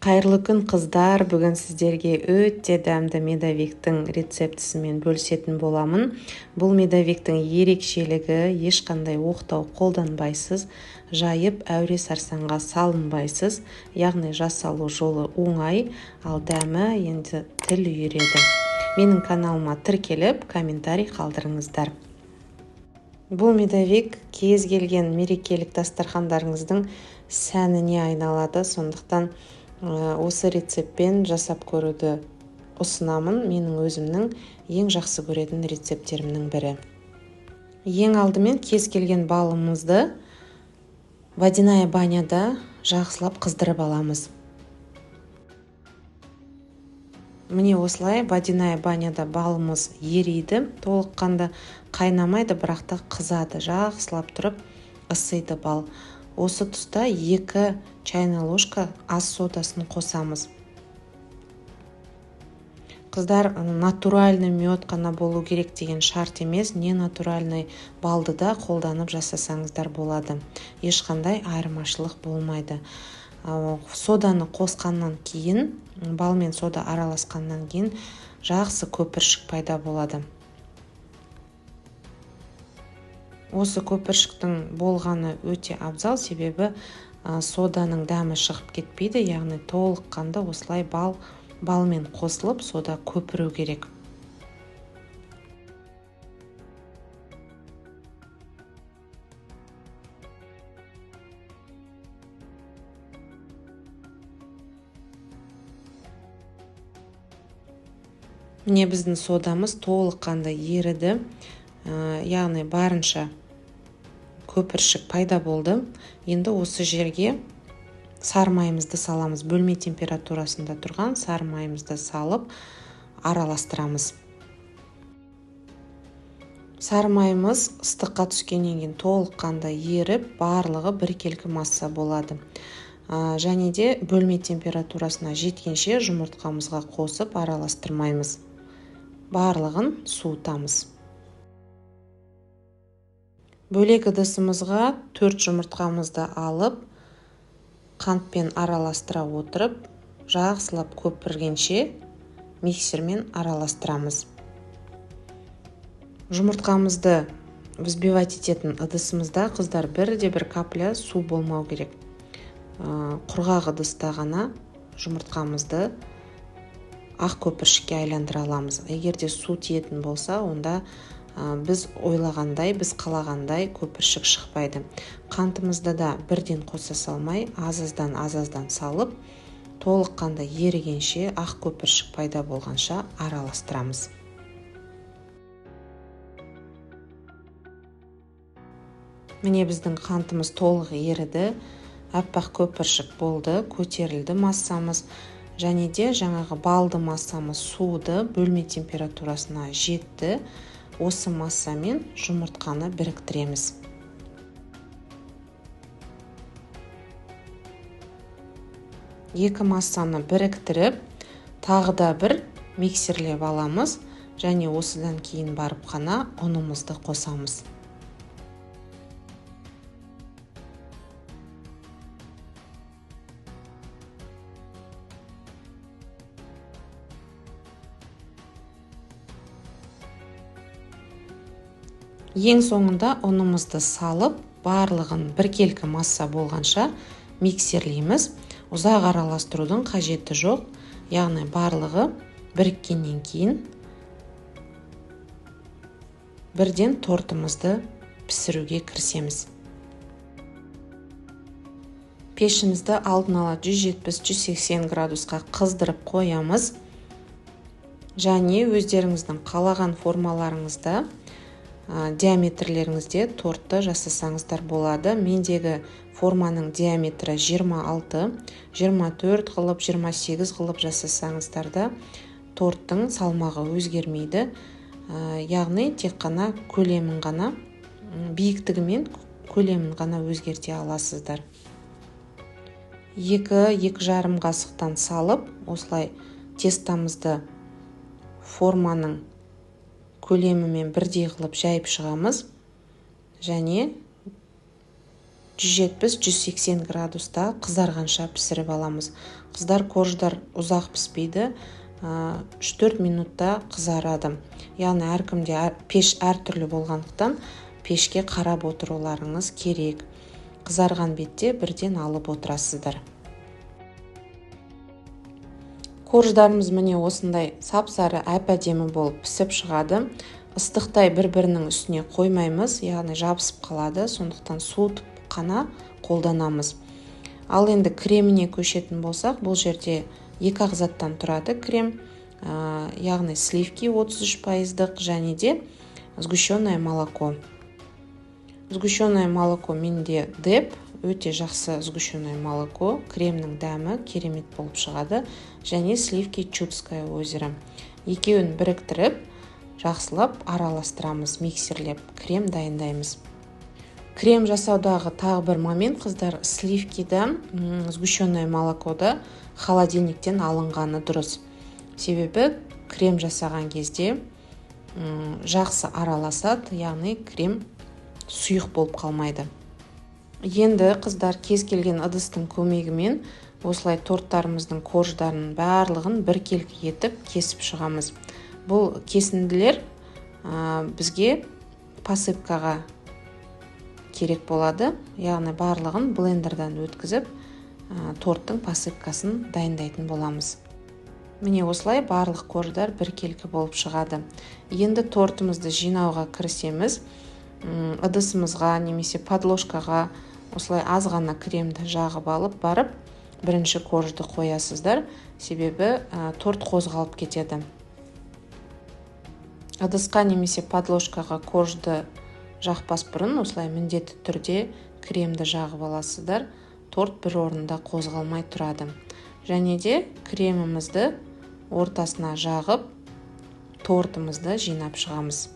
Қайырлы күн, қыздар! Бүгін сіздерге өте дәмді медовиктің рецептісімен бөлісетін боламын. Бұл медовиктің ерекшелігі: ешқандай оқтау қолданбайсыз, жайып әуре сарсаңға салынбайсыз, яғни жасалу жолы оңай, ал дәмі енді тіл үйіреді. Менің каналыма тіркеліп, комментарий қалдырыңыздар. Бұл медовик кез келген мерекелік дастархандарыңыздың сәніне айналады, сондықтан осы рецептпен жасап көруді ұсынамын. Менің өзімнің ең жақсы көретін рецепттерімнің бірі. Ең алдымен кез келген балымызды водяная баняда жақсылап қыздырып аламыз. Міне, осылай водяная баняда балымыз ериді, толыққанды қайнамайды, бірақ та қызады, жақсылап тұрып ысиды бал. Осы тұста 2 чайная ложка ас содасын қосамыз. Қыздар, натуральный мед қана болу керек деген шарт емес, не натуральный балды да қолданып жасасаңыздар болады, ешқандай айырмашылық болмайды. Соданы қосқаннан кейін, бал мен сода араласқаннан кейін жақсы көпіршік пайда болады. Осы көпіршіктің болғаны өте абзал, себебі соданың дәмі шығып кетпейді, яғни толыққанды осылай балмен қосылып сода көпіру керек. Міне, біздің содамыз толыққанды еріді, яғни барынша көпіршік пайда болды. Енді осы жерге сары майымызды саламыз. Бөлме температурасында тұрған сары майымызды салып араластырамыз. Сары майымыз ыстыққа түскеннен кейін толыққанды еріп, барлығы біркелкі масса болады. Және де бөлме температурасына жеткенше жұмыртқамызға қосып араластырмаймыз. Барлығын суытамыз. Бөлек ыдысымызға 4 жұмыртқамызды алып, қантпен араластыра отырып, жақсылап көпіргенше миксермен араластырамыз. Жұмыртқамызды взбивать ететін ыдысымызда, қыздар, бірде бір капля су болмау керек. Құрғақ ыдыста ғана жұмыртқамызды ақ көпіршікке айландыра аламыз. Егер де су тиетін болса, онда біз ойлағандай, біз қалағандай көпіршік шықпайды. Қантымызды да бірден қоса салмай, аз-аздан, аз-аздан салып, толыққанды ерігенше, ақ көпіршік пайда болғанша араластырамыз. Міне, біздің қантымыз толық еріді, аппақ көпіршік болды, көтерілді массамыз. Және де жаңағы балды массамыз суыды, бөлме температурасына жетті. Осы массамен жұмыртқаны біріктіреміз. Екі массаны біріктіріп, тағы да бір миксерлеп аламыз және осыдан кейін барып қана ұнымызды қосамыз. Ең соңында ұнымызды салып, барлығын біркелкі масса болғанша миксерлейміз. Ұзақ араластырудың қажеті жоқ, яғни барлығы біріккеннен кейін бірден тортымызды пісіруге кірісеміз. Пешімізді алдын ала 170-180 градусқа қыздырып қоямыз. Және өздеріңіздің қалаған формаларыңызда, диаметрлеріңізде тортты жасасаңыздар болады. Мендегі форманың диаметрі 26, 24 қылып, 28 қылып жасасаңыздар да торттың салмағы өзгермейді. Яғни тек қана көлемін ғана, биіктігі мен көлемін ғана өзгерте аласыздар. Екі, екі жарым қасықтан салып, осылай тестамызды форманың көлемімен бірдей қылып жайып шығамыз. Және 170-180 градуста қызарғанша пісіріп аламыз. Қыздар, корждар ұзақ піспейді, 3-4 минутта қызарады. Яғни әркімде пеш әртүрлі болғандықтан пешке қарап отыруларыңыз керек. Қызарған бетте бірден алып отырасыздар. Корждарымыз міне осындай сап-сары әп-әдемі болып пісіп шығады. Ыстықтай бір-бірінің үстіне қоймаймыз, яғни жабысып қалады, сондықтан суытып қана қолданамыз. Ал енді креміне көшетін болсақ, бұл жерде екі ақ заттан тұрады крем, яғни сливки 33% және де сгущенное молоко. Сгущенное молоко менде деп, өте жақсы сгущенное молоко, кремнің дәмі керемет болып шығады, және сливки Чудское озеро. Екеуін біріктіріп, жақсылап араластырамыз, миксерлеп крем дайындаймыз. Крем жасаудағы тағы бір момент, қыздар, сливкида, сгущенное молокода холодильниктен алынғаны дұрыс. Себебі крем жасаған кезде жақсы араласады, яғни крем сұйық болып қалмайды. Енді, қыздар, кез келген ыдыстың көмегімен осылай торттарымыздың корждарының барлығын біркелкі етіп кесіп шығамыз. Бұл кесінділер бізге посыпкаға керек болады, яғни барлығын блендердан өткізіп, торттың посыпкасын дайындайтын боламыз. Міне осылай барлық корждар біркелкі болып шығады. Енді тортымызды жинауға кірісеміз. Ыдысымызға немесе подложкаға осылай аз ғана кремді жағып алып барып, бірінші коржды қоясыздар, себебі торт қозғалып кетеді. Ыдысқа немесе подложкаға коржды жақпас бұрын осылай міндетті түрде кремді жағып аласыздар, торт бір орында қозғалмай тұрады. Және де кремімізді ортасына жағып, тортымызды жинап шығамыз.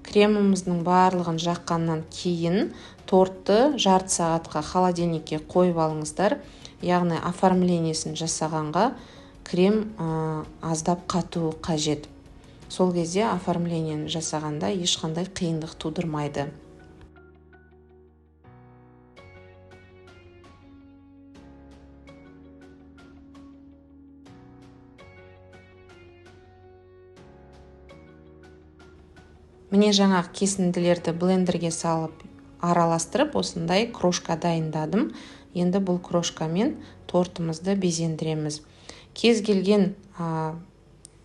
Креміміздің барлығын жаққаннан кейін тортты жарты сағатқа холодильникке қойып алыңыздар. Яғни оформлениесін жасағанға крем аздап қатуы қажет. Сол кезде оформлениені жасағанда ешқандай қиындық тудырмайды. Міне жаңағы кесінділерді блендерге салып араластырып, осындай крошка дайындадым. Енді бұл крошкамен тортымызды безендіреміз. Кез келген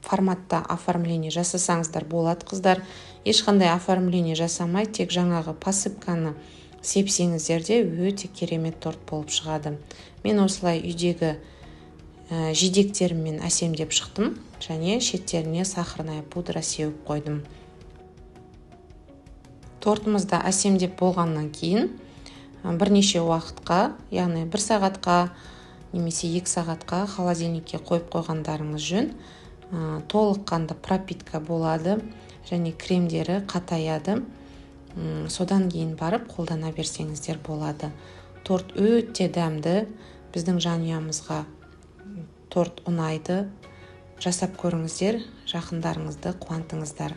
форматта оформление жасасаңыздар болады, қыздар. Ешқандай оформление жасамай, тек жаңағы посыпканы сепсеңіздер де өте керемет торт болып шығады. Мен осылай үйдегі Жидектеріммен әсемдеп шықтым және шеттеріне сахарная пудра сеуіп қойдым. Тортымызды әсемдеп болғаннан кейін бірнеше уақытқа, яғни бір сағатқа немесе 2 сағатқа холодильникке қойып қойғандарыңыз жөн. Толыққанды пропитка болады және кремдері қатаяды. Содан кейін барып қолдана берсеңіздер болады. Торт өте дәмді. Біздің жанұямызға торт ұнайды. Жасап көріңіздер, жақындарыңызды қуантыңыздар.